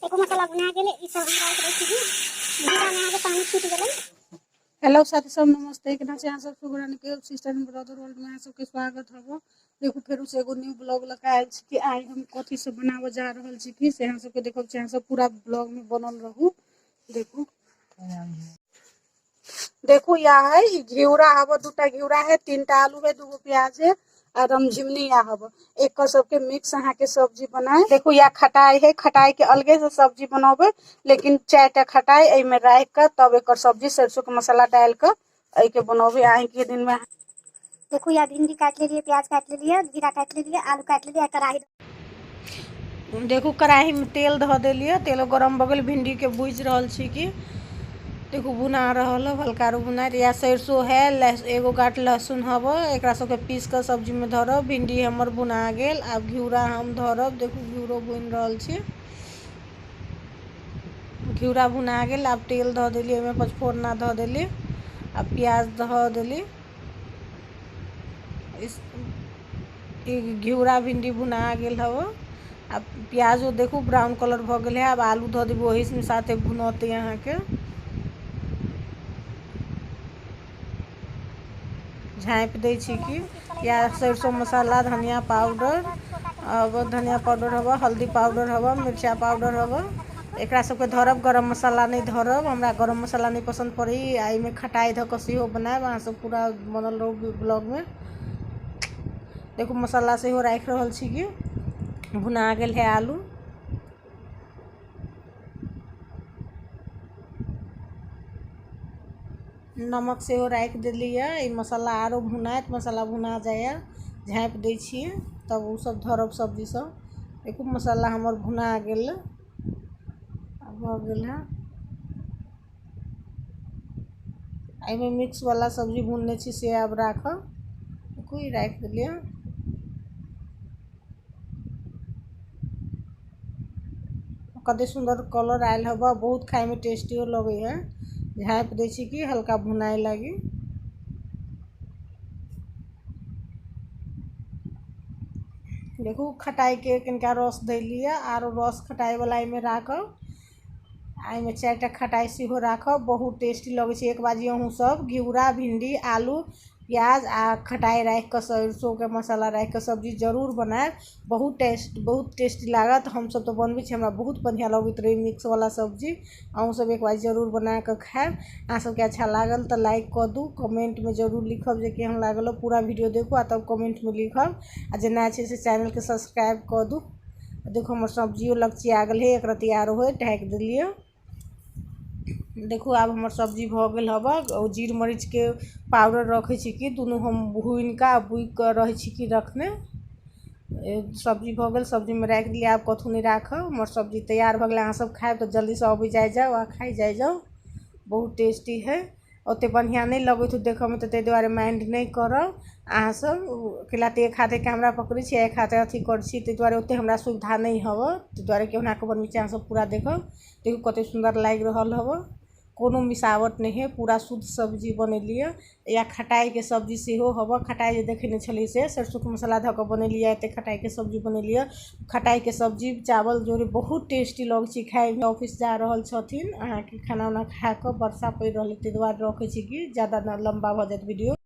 देखू मसाला भुना गेलै। ई सब हम राखि दै छी। घिउरामे अहाँके पानि छूटि गेलै। हेलो साथी सब, नमस्ते। केना छी अहाँ सब? सुगरानी के सिस्टर एंड ब्रदर वर्ल्ड में अहाँ सबके स्वागत हबो। देखू फेर से एगो न्यू ब्लॉग लगा आयल छी कि आइ हम कथी सब बनाबऽ जा रहल छी कि से अहाँ सबके देखब छी। अहाँ सब पूरा ब्लॉग में बनल रहू। देखू देखू या है ई घिउरा हबो, दूटा घिउरा है, तीनटा आलू है, दूगो प्याज है आ रमझिमनी या हबो। एक सबके मिक्स अहाँ के सब्जी बनाए। देखू या खटाई है, खटाई के अलगे से सब्जी बनाबे, लेकिन चारिटा खटाई एहिमे राखि कऽ तब एकर सब्जी सरसों के मसाला डालि कऽ एहिके बनाबे आइ के दिन में। देखू या भिंडी काटि लेलियै, प्याज काटि लेलियै, घिरा काटि लेलियै, आलू काटि लेलियै। कढ़ाई देखू कढ़ाई में तेल धऽ देलियै, तेल गरम भऽ गेल। भिंडी के भूजि रहल छी कि देखू भुना रहल है, हल्का रू भुना। या सरसों है, एगो गाँठ लहसुन हब, एकरा सबके पीस कऽ सब्जी में धरब। भिंडी हमर भुना गेल, आब घिउरा हम धरब। देखू घिउरो भुनि रहल छी, घिउरा भुना गेल। आब तेल धऽ देली, ओहिमे पचफोरना धऽ देली आ प्याज धऽ देली। घिउरा भिंडी भुना गेल हव, आ प्याजो देखू ब्राउन कलर भऽ गेल है। आब आलू धऽ देबै, ओही साथे भुनतै अहाँके। झाँपि दै छी कि या सरसों मसाला, धनिया पाउडर, अब धनिया पाउडर हब, हल्दी पाउडर हब, मिर्चा पाउडर हब, एकरा सबके धरब। गरम मसाला नहि धरब, हमरा गरम मसाला नहि पसन्द पड़ै। आ एहिमे खटाइ धऽ कऽ सेहो बनायब। अहाँ सब पूरा बनल रहू ब्लॉगमे। देखू मसाला सेहो राखि रहल छी कि भुना गेल है आलू। नमक सेहो राखि देलियै। ई मसाला आरो भुनाइत, मसाला भुना जाइए, झाँपि दै छियै, तब ओ सब धरब सब्जी सब। देखू मसाला हमर भुना गेल, भऽ गेल है। एहिमे मिक्स वाला सब्जी भुनने छी से आब राखब। देखू ई राखि देलियै। कते सुन्दर कलर आयल हबा, बहुत खाय में टेस्टियो लगे है। झाँपि दै छी कि हल्का भुनाय लागी। देखू खटाई के कनिका रस देलियै, आरो रस खटाई वाला एहिमे राखब। आ एहिमे चारिटा खटाई सेहो राखब, बहुत टेस्टी लगै छै। एक बाजी अहूँ सब घिउरा भिंडी आलू प्याज आ खटाई राखि कऽ सरसों के मसाला राखि कऽ सब्जी जरूर बनायब, बहुत टेस्टी लागत। हमसब तऽ बनबै छी, हमरा बहुत बढ़िआँ लगैत रहै मिक्स वाला सब्जी। अहूँ सब एक बार जरूर बना कऽ खायब। अहाँ सबके अच्छा लागल तऽ लाइक कऽ दू, कमेंटमे जरूर लिखब जे केहन लागल। पूरा वीडियो देखू आ तब कमेंटमे लिखब। आ जेना छै से चैनलके सब्सक्राइब कऽ दू। देखू हमर सब्जियो लगचिया गेल है, एक रत्ती आरो है, ढाकि देलियै। देखू आब हमर सब्जी भऽ गेल हबऽ। ओ जीर मरीचके पाउडर रखै छी कि दुनू हम भुनि कऽ आ बुकि कऽ रहै छी कि रखने। सब्जी भऽ गेल, सब्जीमे राखि देलियै, आब कथहु नहि राखब। हमर सब्जी तैयार भऽ गेलै। अहाँ सब खायब तऽ जल्दीसँ अबै जाइ जाउ आ खाइ जाइ जाउ, बहुत टेस्टी है। ओते बढ़िआँ नहि लगैत हो देखऽमे तऽ ताहि दुआरे माइंड नहि करब अहाँ सब। कैला तऽ एक हाथे कैमरा पकड़ै छी, एक हाथे अथी करै छी, ताहि दुआरे ओते हमरा सुविधा नहि हबऽ, ताहि दुआरे केहुना कऽ बनबै छी। अहाँ सब पूरा देखब। देखू कते सुन्दर लागि रहल हबऽ, कोनो मिलावट नहि है, पूरा शुद्ध सब्जी बनेलियै। या खटाइके सब्जी सेहो हबऽ, खटाइ जे देखेने छलियै से सरसोके मसाला धऽ कऽ बनेलियै, एते खटाइके सब्जी बनेलियै। खटाइके सब्जी चावल जोड़े बहुत टेस्टी लगै छै खाइमे। ऑफिस जा रहल छथिन, अहाँके खाना उना खा कऽ। वर्षा पड़ि रहल है ताहि दुआरे रखै छी कि ज्यादा लम्बा भऽ जायत वीडियो।